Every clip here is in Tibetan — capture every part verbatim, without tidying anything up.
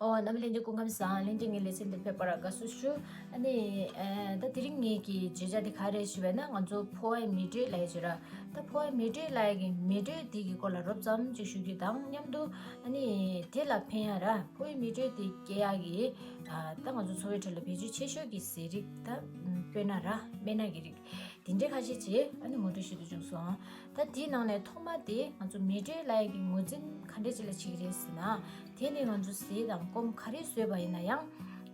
ཨོ། རྣམ་པ་ལྷན་རྒྱས་སྐུ་ཁམས་བཟང་། ལྷན་རྒྱས་ངའི་ལེ་ཚན་འདིར་ཕེབས་པར་དགའ་བསུ་ཞུ། ཨ་ནི་ཨ་ད་དེ་རིང་ངེད་ཀྱི་བརྗོད་བྱ་འདི་ག་རེ་ཞུ་བས་ན། ང་ཚོ་ཕོ་བའི་མེ་དྲོད་ལབ་ཡ་ཅིག་ར། ད་ཕོ་བའི་མེ་དྲོད་ལབ་ཡ་གི་མེ་དྲོད་འདི་གི་སྐོར་ལ་རོབ་ཙམ་ཅིག་ཞུ་རྒྱུ་དང་མཉམ་དུ། ཨ་ནི་དེ་ལ་ཕན་ཡ་ར། ཕོ་བའི་མེ་དྲོད་འདི་སྐྱེ་ཡ་གི་ཨ་ད་ང་ཚོ་འཚོ་བའི་ཁྲོད་ལ་བེད་སྤྱོད་ཆེ་ཤོས་ཀྱི་ཟས་རིགས་ད་དཔེར་ན་ར། སྨན་སྣ་གི་རིགས་དེ་འདྲའི་ཁ་ཤས་ཅིག་ཨ་ནི་ངོ་སྤྲོད་ཞུ་འདོད་བྱུང་སོང་། ད་དེའི་ནང་ནས་ཐོག་མ་དེ་ང་ཚོ་མེ་དྲོད་ལབ་ཡ་གི་ངོས་འཛིན་ག་འདྲས་ཅིག་ལ་བྱེད་ཀྱི་རེད་ཟེར་ན། དེ་ནི་ང་ཚོ་ཟས་དང་སྐོམ་ག་རེ་ཟོས་པ་ཡིན་ན་ཡང་།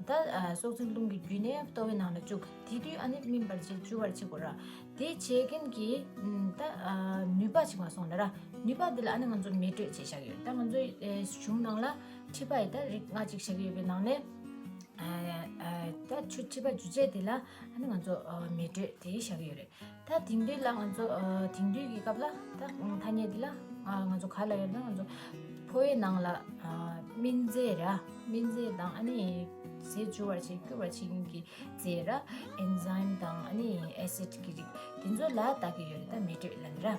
ད་ཨ་སྲོག་འཛིན་རླུང་གི་བརྒྱུད་ནས་ལྟོ་བའི་ནང་ལ་བཅུག་དེ་དུས་ཨ་ནི་སྨིན་པར་བྱེད། འཇུ་བར་བྱེད་དགོས་ར། དེ་བྱེད་མཁན་གྱི་ཨམ་ད་ཨ་ནུས་པ་ཅིག་མ་སོང་ལ་ར། ནུས་པ་དེ་ལ་ཨ་ནི་ང་ཚོ་མེ་དྲོད་ཅེས་བྱ་གི་ཡོད། ད་ང་ཚོའི་ཨེ་གཞུང་ནང་ལ་མཁྲིས་པ་ཡི་ད་རིགས་ལྔ་ཅིག་བྱ་གི་ཡོད་པའི་ནང་ནས། ཨ་ཨ་ད་ཆུ་མཁྲིས་པ་འཇུ་བྱེད་དེ་ལ་ཨ་ནི་ང་ཚོ་ཨ་མེ་དྲོད་དེ་བཞག་གི་ཡོད་རེད། ད་དེང་དུས་ལ་ང་ཚོ་ཨ་དེང་དུས་ཀྱི་སྐབས་ལ་ད་ཐ་སྙད་འདི་ལ་ཨ་ང་ཚོ་ག་ལ་ཡོད་ན། ང་ཚོ་ཕོ་བའི་ནང་ལ་ཨ་སྨིན་རྫས་ར། སྨིན་རྫས་དང་ཨ་ནི་ཟས་འཇུ་བར་བྱེད། སྐྱུར་བར་བྱེད་མཁན་གྱི་རྫས་ར། ཨེན་ཛའིམ་དང་ཨ་ནི་ཨེ་སིད་ཀྱི་རིགས་དེ་ཚོ་ལ་བཏགས་ཀྱི་ཡོད་རེད། ད་མེ་དྲོད་ལབ་ནི་ར།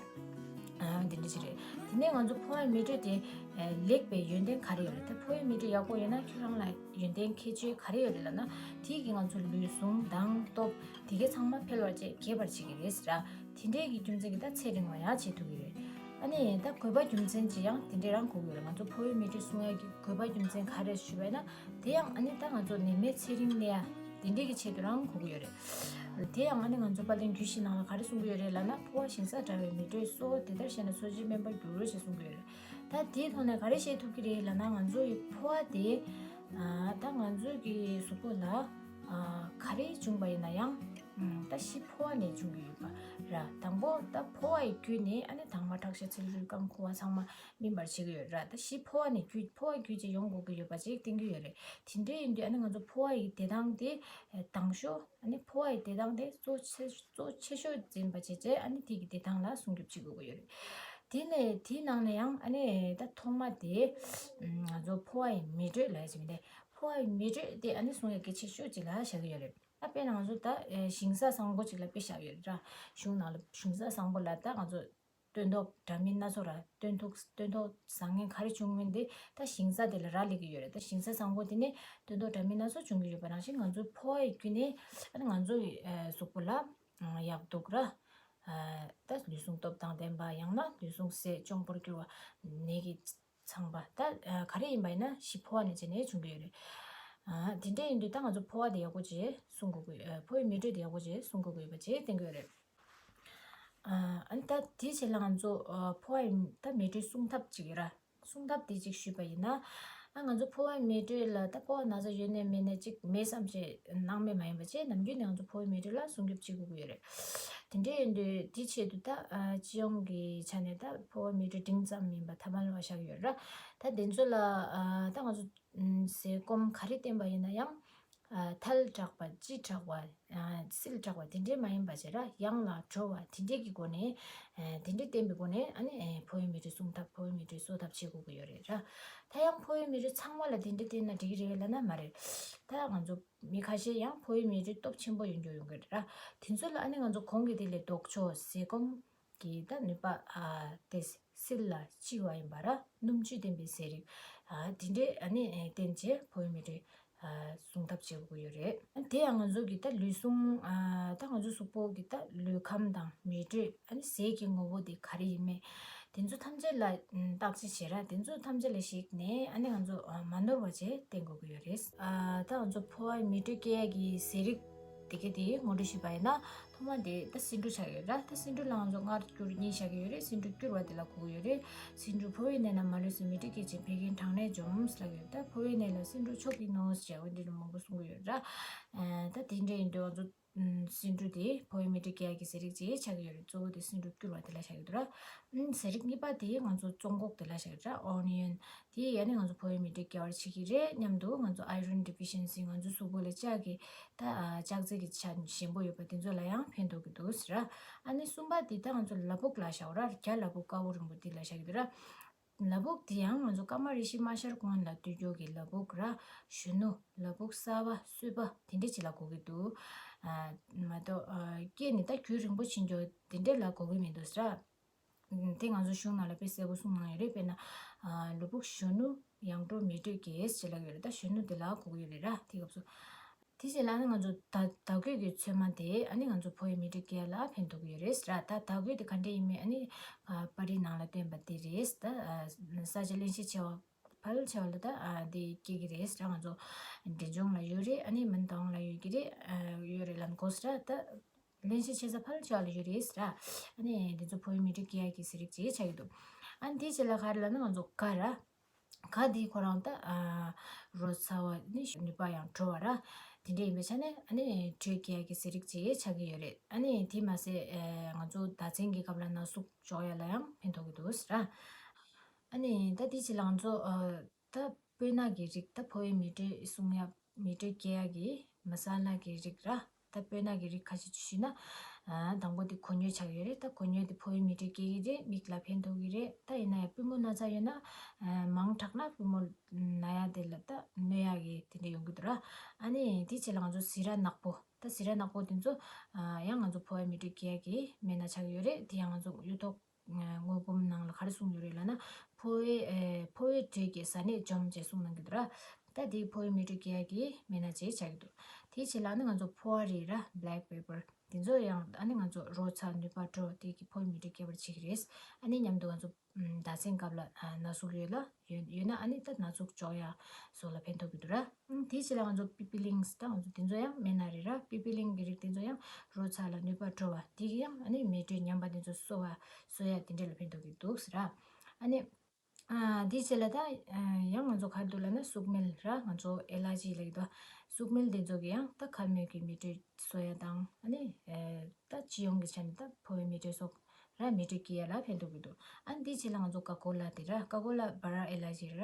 ཨ་འདི་འདྲ་ཞིག་རེད། དེ་ནས་ང་ཚོ་ཕོ་བའི་མེ་དྲོད་དེ་ཨ་ལེགས་པའི་ཡོན་ཏན་ག་རེ་ཡོད་རེད། ད་ཕོ་བའི་མེ་དྲོད་ཡག་པོ་ཡོད་ན་ཁྱོད་རང་ལ་ཡོན་ཏན་ཁྱད་ཆོས་ག་རེ་ཡོད་རེད་ལབ་ན། དེ་གིས་ང་ཚོ་ལུས་ཟུངས་དང་སྟོབས་དེ་གའི་ཚང་མ་འཕེལ་བར་བྱེད། རྒྱས་པར་བྱེད་ཀྱི་རེད་ཟེར་ར། དེ་འདྲའི་གི་རྒྱུ་མཚན་གྱིས་ད་ཚེ་རིང་བ་ཡང་བྱེད་ཐུབ་ཀྱི་རེད། ཨ་ནི་ད་དགོས་པ་རྒྱུ་མཚན་ཅིག་ཡང་དེ་འདྲའི་རང་དགོས་ཀྱི་ཡོད་རེད། ང་ཚོ་ཕོ་བའི་མེ་དྲོད་སྲུང་ཡག་གི་དགོས་པ་རྒྱུ་མཚན་ག་རེ་ཞུས་པ་ཡིན་ན། དེ་ཡང་ཨ་ནི་ད་ང་ཚོ་ནད་མེད་ཚེ་རིང་གནས་ཡ་དེ་འདྲའི་གི་ཆེད་དུ་རང་དགོས་ཀྱི་ཡོད་རེད། དེ་ཡང་ཨ་ནི་ང་ཚོ་དཔལ་ལྡན་རྒྱུད་བཞི་ནང་ལ་ག་རེ་གསུང་གི་ཡོད་རེད་ལབ་ན། ཕོ་བ་ཞིང་ས་འདྲ་བའི་མེ་དྲོད་གསོ། དེ་ལྟར་བཤད་ན་འཚོ་བྱེད་སྨན་པར་འགྱུར་ཞེས་གསུང་གི་ཡོད་རེད། ད་དེའི་ཐོག་ནས་ག་རེ་བཤད་ཐུབ་ཀྱི་རེད་ལབ་ན། ང་ཚོ་ཡི་ཕོ་བ་དེ་ཨ་ད་ང་ཚོ་གི་གཟུགས་པོ་ལ་ཨ་ག་རེ་བྱུང་བ་ཡིན་ན་ཡང་། ཨ་ད་གཞི་ཕོ་བ་ནས་བྱུང་གི་ཡོད་པ་ར། དང་པོ་ད་ཕོ་བ་ཡི་བརྒྱུད་ནས་ཨ་ནི་དྭངས་མ་ཁྲག་ཤེད་ཚིལ་ལུས་རྐང་ཁུ་བ་ཚང་མ་སྨིན་པར་བྱེད་ཀྱི་ཡོད་ར། ད་གཞི་ཕོ་བ་ནས་བརྒྱུད། ཕོ་བ་བརྒྱུད་ཅིག་ཡོང་དགོས་ཀྱི་ཡོད་པ་ཅིག་བསྟན་གྱི་ཡོད་རེད། དེ་འདྲ་ཡིན་དུས་ཨ་ནི་ང་ཚོ་ཕོ་བ་ཡི་བདེ་ཐང་དེ་དྭངས་ཤོས། ཨ་ནི་ཕོ་བ་ཡི་བདེ་ཐང་དེ་གཙོ་ཆེ་གཙོ་ཆེ་ཤོས་འཛིན་པ་བྱས་རྗེས། ཨ་ནི་དེ་གི་བདེ་ཐང་ལ་སྲུང་སྐྱོབ་བྱེད་དགོས་ཀྱི་ཡོད་རེད། དེ་ནས་དེའི་ནང་ནས་ཡང་ཨ་ནི་ད་ཐོག་མ་དེ་ང་ཚོ་ཕོ་བ་ཡི་མེ་དྲོད་ལབ་ཡ་ཅིག་མི་འདུག་ཕོ་བ་ཡི་མེ་དྲོད་དེ་ཨ་ནི་སྲུང་ཡ་གལ་ཆེ་ཤོས་ཅིག་ལ་བཞག་གི་ཡོད་རེད། ད་དཔེར་ན་ང་ཚོ་ད་ཞིང་ས་བཟང་པོ་ཅིག་ལ་དཔེ་བཞག་ཡོད་རེད་ར། གཞུང་ནང་ལ་ཞིང་ས་བཟང་པོ་ལ་ད་ང་ཚོ་སྟོན་ཐོག་འདྲ་མིན་སྣ་ཚོགས་ར། སྟོན་ཐོག་སྟོན་ཐོག་བཟང་ངན་ག་རེ་བྱུང་མིན་དེ་ད་ཞིང་ས་དེ་ལ་རག་ལས་ཀྱི་ཡོད་རེད། ད་ཞིང་ས་བཟང་པོ་དེ་ནས་སྟོན་ཐོག་འདྲ་མིན་སྣ་ཚོགས་བྱུང་གི་ཡོད་པ་ནང་བཞིན། ང་ཚོའི་ཕོ་བ་ཡི་བརྒྱུད་ནས་ཨ་ནི་ང་ཚོའི་ཨ་གཟུགས་པོ་ལ་ཨ་ཡག་སྡུག་ར། ཨ་ད་ལུས་ཟུངས་སྟོབས་དང་ལྡན་པ། ཡང་ན་ལུས་ཟུངས་ཟད་གཅོང་པོར་གྱུར་བ། ནད་ཀྱི་ཚང་པ་ད་ཨ་ག་རེ་ཡིན་པ་ཡིན་ན་གཞི་ཕོ་བ་ནས་བྱས་ནས་བྱུང་གི་ཡོད་རེད། ཨ་དེ་འདྲ་ཡིན་དུས་ད་ང་ཚོ་ཕོ་བ་དེ་ཡག་པོ་བྱས་སྲུང་དགོས་ཀྱི། ཨ་ཕོ་བའི་མེ་དྲོད་དེ་ཡག་པོ་བྱས་སྲུང་དགོས་ཀྱི་ཡོད་པ་བྱས་བསྟན་གྱི་ཡོད་རེད། ཨ་ཨ་ནི་ད་དེའི་ཆེད་ལ་ང་ཚོ་ཨ་ཕོ་བ་ཡི་ད་མེ་དྲོད་སྲུང་ཐབས་ཅིག་ཡོད་ར། སྲུང་ཐབས་དེ་ཅིག་ཞུས་པ་ཡིན་ན། ཨ་ང་ཚོ་ཕོ་བའི་མེ་དྲོད་ལ་ད་ཕོ་བ་ན་ཚ་ཡོད་ནའི་མེད་ནའི་ཅིག་མེད་བསམ་བྱས་སྣང་མེད་མ་ཡིན་པ་བྱས། ནམ་རྒྱུན་ནས་ང་ཚོ་ཕོ་བའི་མེ་དྲོད་ལ་སྲུང་སྐྱོབ་བྱེད་དགོས་ཀྱི་ཡོད་རེད། དེ་འདྲ་ཡིན་དུས་དེའི་ཆེད་དུ་ད་ཨ་སྤྱི་ཡོངས་ཀྱི་ཆ་ནས་ད་ཕོ་བའི་མེ་དྲོད་འབྲིང་ཙམ་ཡིན་པ་ཐ་མལ་བ་བཞག་ཡོད་ར། ད་དེ་ཚོ་ལ་ཨ་ད་ང་ཚོ་ཨམ་ཟས་སྐོམ་ག་རེ་བསྟེན་པ་ཡིན་ན་ཡང་། ཨ་ཐལ་དྲགས་པ། ལྕི་དྲགས་པ། ཨ་བསིལ་དྲགས་པ་དེ་འདྲས་མ་ཡིན་པ་བྱས་ར། ཡང་ལ་དྲོ་བ་དེ་འདྲས་ཀྱི་སྒོ་ནས། ཨ་དེ་འདྲས་བསྟེན་པའི་སྒོ་ནས་ཨ་ནི་ཨ་ཕོ་བའི་མེ་དྲོད་སྲུང་ཐབས། ཕོ་བའི་མེ་དྲོད་གསོ་ཐབས་བྱེད་དགོས་ཀྱི་ཡོད་རེད་ར། ད་ཡང་ཕོ་བའི་མེ་དྲོད་ཚང་མ་ལ་དེ་འདྲས་བསྟེན་ན་འགྲིག་གི་རེད་ལབ་ན་མ་རེད། ད་ང་ཚོ་མི་ཁ་ཤས་ཡང་ཕོ་བའི་མེ་དྲོད་སྟོབས་ཆེན་པོ་ཡོད་མཁན་ཡོང་གི་རེད་ར། དེ་ཚོ་ལ་ཨ་ནི་ང་ཚོ་གོང་གི་དེ་ལས་ལྡོག་ཕྱོགས་ཟས་སྐོམ་གྱི་ད་ནུས་པ་ཨ་དེ་བསིལ་ལ་ལྕི་བ་ཡིན་པ་ར། སྣུམ་བཅུད་ལྡན་པའི་ཟས་རིགས་ཨ་དེ་འདྲས་ཨ་ནི་ཨ་བསྟེན་བྱས་ཕོ་བའི་མེ་དྲོད་ཨ་སྲུང་ཐབས་བྱེད་དགོས་ཀྱི་ཡོད་རེད། དེ་ཡང་ང་ཚོ་གི་ད་ལུས་ཟུངས་ཨ་ད་ང་ཚོ་གཟུགས་པོ་གི་ད་ལུས་ཁམས་དང་མེ་དྲོད། ཨ་ནི་ཟས་ཀྱི་ངོ་བོ་དེ་ག་རེ་ཡིན་མིན་དེ་ཚོ་ཐམས་ཅད་ལ་ཨམ་བརྟག་དཔྱད་བྱེད་ར། དེ་ཚོ་ཐམས་ཅད་ལ་གཞིགས་ནས་ཨ་ནི་ང་ཚོ་ཨ་མ་ནོར་བ་བྱས་བསྟེན་དགོས་ཀྱི་ཡོད་རེད། ཨ་ད་ང་ཚོ་ཕོ་བའི་མེ་དྲོད་སྐྱེ་ཡ་གི་ཟས་རིགས་དེ་ག་དེ་ངོ་སྤྲོད་ཞུས་པ་ཡིན་ན། ཐོག་མ་དེ་ད་སེ་འབྲུ་ཆགས་ཡོད་ར། ད་སེ་འབྲུ་ལ་ང་ཚོ་མངར་སྐྱུར་གཉིས་བཞག་གི་ཡོད་རེད། སེ་འབྲུ་སྐྱུར་བ་དེ་ལ་གོ་གི་ཡོད་རེད། སེ་འབྲུ་ཕོ་བའི་ནད་རྣམས་མ་ལུས་སུ། མེ་དྲོད་སྐྱེད་ཅིང་བད་ཀན་གྲང་ནད་འཇོམས་ལབ་ཡོད། ད་ཕོ་བའི་ནད་ལ་སེ་འབྲུ་མཆོག་ཡིན་ནོ་ཟེར་འོ་འདི་འདྲ་མང་པོ་གསུང་གི་ཡོད་ར། ཨ་ད་དེ་འདྲ་ཡིན་དུས་ང་ཚོ་ཨམ་སེ་འབྲུ་དེ་ཕོ་བའི་མེ་དྲོད་སྐྱེ་ཡ་གི་ཟས་རིགས་ཅིག་ཆགས་ཀྱི་ཡོད་རེད། གཙོ་བོ་དེ་སེ་འབྲུ་སྐྱུར་བ་དེ་ལ་ཆགས་ཀྱི་འདུག་ར། ཨམ་ཟས་རིགས་གཉིས་པ་དེ་ང་ཚོ་ཙོང་ཁོག་དེ་ལ་ཆགས་ཀྱི་འདུག་ར། ཨོ་ནི་ཡོན། དེ་ཡིས་ཨ་ནི་ང་ཚོ་ཕོ་བའི་མེ་དྲོད་སྐྱེ་བར་བྱེད་ཀྱི་རེད། མཉམ་དུ་ང་ཚོ་iron deficiency། ང་ཚོ་གཟུགས་པོ་ལ་ལྕགས་ཀྱི་ད་ཨ་ལྕགས་རྫས་ཀྱི་ཆ་ཞན་པོ་ཡོད་པ་དེ་ཚོ་ལ་ཡང་ཕན་ཐོགས་ཀྱི་འདུག་ཟེར་ར། ཨ་ནི་གསུམ་པ་དེ་ད་ང་ཚོ་ལ་ཕུག་ལབ་བཞག་ར། རྒྱ་ལ་ཕུག་དཀར་པོ་རིང་པོ་དེ་ལ་བཞག་གི་འདུག་ར། ལ་ཕུག་དེ་ཡང་ང་ཚོ་ཀ་མ་རི་ཤི་དམག་ཤར་ཀུན་ལ་སྡོད་རྒྱུ་གི་ལ་ཕུག་ར། གཞོན་ནུ། ལ་ཕུག་གསར་པ། གསོས་པ་དེ་འདྲ་ཅིག་ལ་གོ་གི་འདུག་ཨ་མ་གཏོགས་ཨ་སྐྱེས་ནས་ད་རྒྱུན་རིང་པོ་ཕྱིན་རྒྱུ་དེ་འདྲ་ལ་གོ་གི་མི་འདུག་ཟེར་ར། དེ་ང་ཚོ་གཞུང་ནང་ལ་དཔེ་གསལ་པོ་གསུངས་གནང་ཡོད་རེད། དཔེར་ན། ལུས་ཕུང་གཞོན་ནུ། ཡང་སྤྲོ་མེ་དྲོད་སྐྱེས་ཟེར་ལབ་ཡོད་རེད། ད་གཞོན་ནུ་དེ་ལ་གོ་གི་ཡོད་རེད་ར། དེ་སྐབས་སུ། དེ་རྗེས་ལ་ནི་ང་ཚོ་ད་ད་གོས་ཀྱི་ཚོད་མ་དེ་ཨ་ནི་ང་ཚོ་ཕོ་བའི་མེ་དྲོད་སྐྱེ་ཡ་ལ་ཕན་ཐོགས་ཀྱི་ཡོད་རེད་ར། ད་ད་གོས་དེ་ག་འདྲ་ཡིན་མིན་ཨ་ནི་པར་རིས་ནང་ལ་སྟོན་པ་དེ་རེད། ད་ས་ཆ་བརླན་གཤེར་ཆེ་བ་ཕལ་ཆེ་བ་ལ་ད་དེ་སྐྱེ་གི་རེད་ར། ང་ཚོ་འབྲས་ལྗོངས་ལ་ཡོད་རེད། ཨ་ནི་མོན་རྟ་དབང་ལ་ཡོད་ཀྱི་རེད། ཡོད་རེད་ལབ་གོ་ས་ར། ད་བརླན་གཤེར་ཆེ་ས་ཕལ་ཆེ་བ་ལ་ཡོད་རེད་ར། ཨ་ནི་དེ་ཚོ་ཕོ་བའི་མེ་དྲོད་སྐྱེ་ཡ་གི་ཟས་རིགས་ཅིག་ཆགས་ཀྱི་འདུག་ཨ་ནི་དེ་རྗེས་ལ་ག་རེ་ལབ་ན་ང་ཚོ་ག་ར། ག་དེ་ཁོ་རང་ད་ཨ་རོ་ཚ་བ་ནི་ནུས་པ་ཡང་དྲོ་བ་ར། དེ་འདྲ་ཡིན་པའི་ཆ་ནས་ཨ་ནི་དྲོད་སྐྱེ་ཡ་གི་ཟས་རིགས་ཅིག་ཆགས་ཀྱི་ཡོད་རེད། ཨ་ནི་དེ་མ་ཟད་ཨ་ང་ཚོ་ཟླ་མཚན་གྱི་སྐབས་ལ་ན་ཟུག་འཇོག་ཡ་ལ་ཡང་ཕན་ཐོགས་ཀྱི་འདུག་ཟེར་ར། ཨ་ནི་ད་དེ་ཕྱི་ལ་ང་ཚོ་ཨ་ད་སྤོས་སྣ་གི་རིགས། ད་ཕོ་བའི་མེ་དྲོད་སྲུང་ཡ་མེ་དྲོད་སྐྱེ་ཡ་གི་མ་ས་ལ་གི་རིགས་ར། ད་སྤོས་སྣ་གི་རིགས་ཁ་ཤས་ཅིག་ཞུས་ན། ཨ་དང་པོ་དེ་གོ་སྙོད་ཆགས་ཡོད་རེད། ད་གོ་སྙོད་དེ་ཕོ་བའི་མེ་དྲོད་སྐྱེ་གི་རེད། མིག་ལ་ཕན་ཐོགས་གི་རེད། ད་ཡིན་ན་ཡང་པུས་མོ་ན་ཚ་ཡོད་ན། ཨ་མང་དྲགས་ན་པུས་མོ་ན་ཡ་དེ་ལ་ད་གནོད་ཡ་གི་དེ་འདྲ་ཡོང་གི་འདུག་ར། ཨ་ནི་དེ་རྗེས་ལ་ང་ཚོ་ཟི་ར་ནག་པོ། ད་ཟི་ར་ནག་པོ་དེ་ཚོ་ཨ་ཡང་ང་ཚོ་ཕོ་བའི་མེ་དྲོད་སྐྱེ་ཡ་གི་སྨན་སྣ་ཆགས་ཡོད་རེད། དེ་ཡང་ང་ཚོ་གཡུ་ཐོག་དངོས་འབུམ་ནང་ལ་ག་རེ་གསུངས་ཡོད་རེད་ལབ་ན། ཕོ་བའི་ཨེ་ཕོ་བའི་དྲོད་ཀྱི་ཟ་ནད་འཇོམས་ཅེས་གསུངས་གནང་གི་འདུག་ར། ད་དེ་ཕོ་བའི་མེ་དྲོད་སྐྱེ་ཡ་གི་སྨན་སྣ་ཅིག་ཆགས་ཀྱི་འདུག་དེའི་རྗེས་ལ་ནི་ང་ཚོ་ཕོ་བ་རིགས་ར། black pepper དེ་ཚོ་ཡང་ཨ་ནི་ང་ཚོ་རོ་ཚ་ནུས་པ་དྲོ་དེ་གི་ཕོ་བའི་མེ་དྲོད་སྐྱེ་བར་བྱེད་ཀྱི་རེད། ཨ་ནི་མཉམ་དུ་ང་ཚོ་ཟླ་མཚན་སྐབས་ལ་ན་ཟུག་ཡོད་ལ་ཡོད་ཡོད་ན་ཨ་ནི་ད་ན་ཟུག་འཇོག་ཡ་སོགས་ལ་ཕན་ཐོགས་ཀྱི་འདུག་ར། དེའི་ཕྱི་ལ་ང་ཚོ་པི་པི་ལིང་ད་ང་ཚོ་དེ་ཚོ་ཡང་སྨན་སྣ་རེད་ར། པི་པི་ལིང་གི་རིགས་དེ་ཚོ་ཡང་རོ་ཚ་ལ་ནུས་པ་དྲོ་བ་དེ་གི་ཡང་ཨ་ནི་མེ་དྲོད་ཉམས་པ་དེ་ཚོ་གསོ་བ་གསོ་ཡ་དེ་འདྲ་ལ་ཕན་ཐོགས་ཀྱི་འདུག་ཟེར་ར། ཨ་ནི་ཨ་དེའི་ཕྱི་ལ་ད་ཡང་ང་ཚོ་ག་རེ་འདུག་ལབ་ན་སུག་སྨེལ་ར། ང་ཚོ་ཨེ་ལར་ཇི་ལབ་ཀྱི་འདུག་སུག་སྨེལ་དེ་ཚོ་གི་ཡང་ད་ཁ་སྨྲས་ཀྱི་མེ་དྲོད་གསོ་ཡ་དང་ཨ་ནི་ད་སྤྱི་ཡོངས་ཀྱི་ཆ་ནས་ད་ཕོ་བའི་མེ་དྲོད་སོགས་ར་མེ་དྲོད་སྐྱེ་ཡ་ལ་ཕན་ཐོགས་ཀྱི་འདུག་ཨ་ནི་དེའི་ཕྱི་ལ་ང་ཚོ་ཀ་ཀོ་ལ་དེ་ར། ཀ་ཀོ་ལ་བ་ར་ཨེ་ལར་ཇི་ར།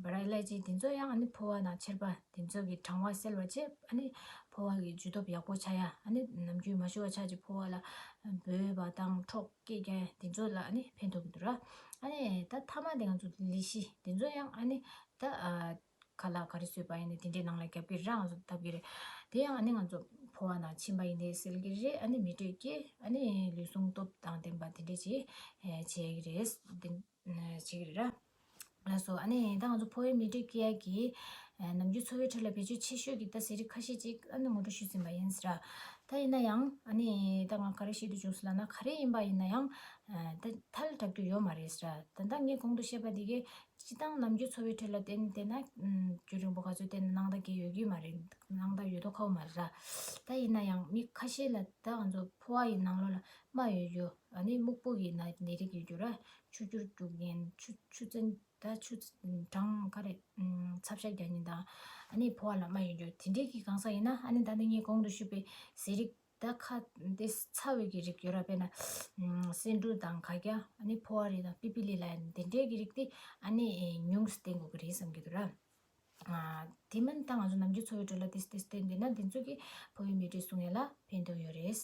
བ་ར་ཨེ་ལར་ཇི་དེ་ཚོ་ཡང་ཨ་ནི་ཕོ་བ་དང་མཆེར་པ་དེ་ཚོ་གི་གྲང་བ་སེལ་བ་བྱེད། ཨ་ནི་ཕོ་བ་གི་འཇུ་སྟོབས་ཡག་པོ་ཆགས་ཡ། ཨ་ནི་ནམ་རྒྱུན་མ་ཞུ་བ་ཆགས་ཀྱི་ཕོ་བ་ལ་འབོལ་བ་དང་འཁྲོག་སྐད་རྒྱག་ཡ་དེ་ཚོ་ལ་ཨ་ནི་ཕན་ཐོགས་ཀྱི་འདུག་ར། ཨ་ནི་ད་མཐའ་མ་དེ་ང་ཚོ་ལི་ཤི་དེ་ཚོ་ཡང་ཨ་ནི་ད་ཨ་ཁ་ལག་ག་རེ་བཟོས་པ་ཡིན་ནའི་དེ་འདྲའི་ནང་ལ་རྒྱབ་ཀྱི་ར། ང་ཚོ་བཏབ་ཀྱི་རེད། དེ་ཡང་ཨ་ནི་ང་ཚོ་ཕོ་བ་ནང་ཕྱིན་པ་ཡིན་ནའི་སེལ་གྱི་རེད། ཨ་ནི་མེ་དྲོད་སྐྱེ། ཨ་ནི་ལུས་ཟུངས་སྟོབས་དང་ལྡན་པ་དེ་འདྲས་ཅིག་ཨེ་བྱེད་ཀྱི་རེད། དེ་བྱེད་ཀྱི་རེད་ར། ལགས་སོ། ཨ་ནི་ད་ང་ཚོ་ཕོ་བའི་མེ་དྲོད་སྐྱེ་ཡ་གི་ཨེ་ནམ་རྒྱུན་འཚོ་བའི་ཁྲོད་ལ་བེད་སྤྱོད་ཆེ་ཤོས་ཀྱི་ད་ཟས་རིགས་ཁ་ཤས་ཅིག་ཨ་ནི་ངོ་སྤྲོད་ཞུས་ཟིན་པ་ཡིན་ཟེར་ར། ད་ཡིན་ན་ཡང་ཨ་ནི་ད་ང་ག་རེ་བཤད་དུ་བྱུང་ཟེར་ལབ་ན། ག་རེ་ཡིན་པ་ཡིན་ན་ཡང་ཨེ་ད་ཐལ་དྲག་རྒྱུ་ཡོད་མ་རེད་ཟེར་ར། ད་ལྟ་ངས་གོང་དུ་བཤད་པ་འདི་གས་སྤྱིར་བཏང་ནམ་རྒྱུན་འཚོ་བའི་ཁྲོད་ལ་བརྟེན་བལྟས་ན། ཨུམ། རྒྱུན་རིང་པོ་ག་ཚོད་བལྟས་ན་སྣང་དག་གི་ཡོད་ཀྱི་མ་རེད། སྣང་དག་ཡོད་མདོག་ཁ་པོ་མ་རེད་ར། ད་ཡིན་ན་ཡང་མི་ཁ་ཤས་ལ་ད་ང་ཚོ་ཕོ་བ་ཡི་ནང་ལོགས་ལ་རྨ་ཡོད་རྒྱུ། ཨ་ནི་སྨུག་པོ་གི་ན་ནད་རིགས་ཡོད་རྒྱུ་ར། ཆུ་སྐྱུར་རྒྱུག་མཁན། ཆུ་ཆུ་ཚན་ད་ཆུ་གྲང་ག་རེ། ཨུམ། ཚབ་ཤ་རྒྱག་མཁན་དང་། ཨ་ནི་ཕོ་བ་ལ་རྨ་ཡོད་རྒྱུ་དེ་འདྲས་ཀྱི་གང་ཟག་ཡིན་ན། ཨ་ནི་ད་ནི་ངས་གོང་དུ་ཞུས་པའི་ཟས་རིགས་ད་ཁ་འདི་ཚ་བའི་གི་རིགས་ཡོད་ར། དཔེར་ན་ཨུམ་སེ་འབྲུ་དང་ག་རྒྱ། ཨ་ནི་ཕོ་བ་རིགས་དང་པི་པི་ལི་ལ་ཡ་དེ་འདྲའི་གི་རིགས་དེ་ཨ་ནི་ཨེ་ཉུང་ཙམ་བསྟེན་དགོས་ཀྱི་རེད་བསམ་གྱི་འདུག་ར། ཨ་དེ་མིན་ད་ང་ཚོ་ནམ་རྒྱུན་འཚོ་བའི་ཁྲོད་ལ་ཏིས་ཏིས་བསྟེན་བསྡད་ན་དེ་ཚོ་གིས་ཕོ་བའི་མེ་དྲོད་སྲུང་ཡ་ལ་ཕན་ཐོགས་ཡོད་རེད།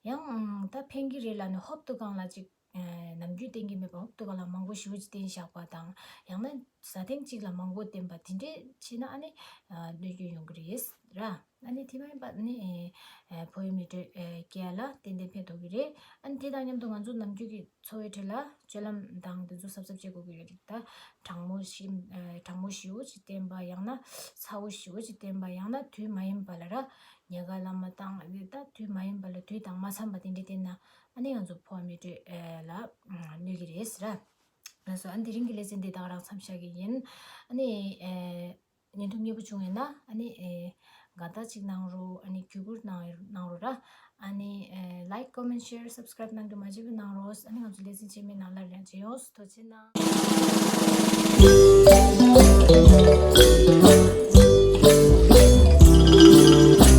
ཡང་ཨུམ་ད་ཕན་གྱི་རེད་ལབ་ནས་ཧོབ་ཏེ་སྒང་ལ་ཅིག་ཨེ་ནམ་རྒྱུན་བསྟེན་གྱི་མེད་པ་ཧོབ་ཏེ་སྒང་ལ་མང་པོ་ཞེ་པོ་ཅིག་བསྟེན་བཞག་པ་དང་། ཡང་ན་ཟ་ཐེངས་གཅིག་ལ་མང་པོ་བསྟེན་པ་དེ་འདྲས་བྱས་ན་ཨ་ནི་ཨ་གནོད་སྐྱོན་ཡོང་གི་རེད་ར། ཨ་ནི་དེ་མ་ཡིན་པ་ནི་ཨེ་ཕོ་བའི་མེ་དྲོད་ཨེ་སྐྱེ་ཡ་ལ་ཏན་ཏན་ཕན་ཐོགས་ཀྱི་རེད། ཨ་ནི་དེ་དང་མཉམ་དུ་ང་ཚོ་ནམ་རྒྱུན་གྱི་འཚོ་བའི་ཁྲོད་ལ་སྤྱོད་ལམ་དང་དེ་ཚོ་གཟབ་གཟབ་བྱེད་དགོས་ཀྱི་ཡོད་རེད། ད་གྲང་མོ་ཞིམ་ཨེ་གྲང་མོ་ཞེ་པོ་ཅིག་བསྟེན་པ། ཡང་ན་ཚ་པོ་ཞེ་པོ་ཅིག་བསྟེན་པ། ཡང་ན་དུས་མ་ཡིན་པ་ལ་ར་ཉལ་ཁ་ལ་མ་བཏང་། ཨ་ནི་ད་དུས་མ་ཡིན་པ་ལ་དུས་དང་མ་འཚམས་པ་དེ་འདྲ་བསྟེན་ན་ཨ་ནི་ང་ཚོ་ཕོ་བ་མེ་དྲོད་ཨེ་ལ་གནོད་ཀྱི་རེད་ཟེར་ར། ལགས་སོ། ཨ་ནི་དེ་རིང་གི་ལེ་ཚན་འདི་ད་ག་རང་མཚམས་བཞག་གི་ཡིན། ཨ་ནི་ཨེ་བརྙན་ཐུང་མཉེས་པོ་བྱུང་ཡོད་ན་ཨ་ནི་ཨེ་དགའ་རྟགས་གཅིག་གནང་རོགས། ཨ་ནི་བརྒྱུད་སྐུར་གནང་གནང་རོགས་ར། ཨ་ནི་ཨེ་like, comment, share, subscribe གནང་རྒྱུ་མ་བརྗེད་པ་གནང་རོགས། ཨ་ནི་ང་ཚོ་ལེ་ཚན་རྗེས་མའི་ནང་སླར་ཡང་མཇལ་ཡོང་། ཐུགས་རྗེ་གནང་།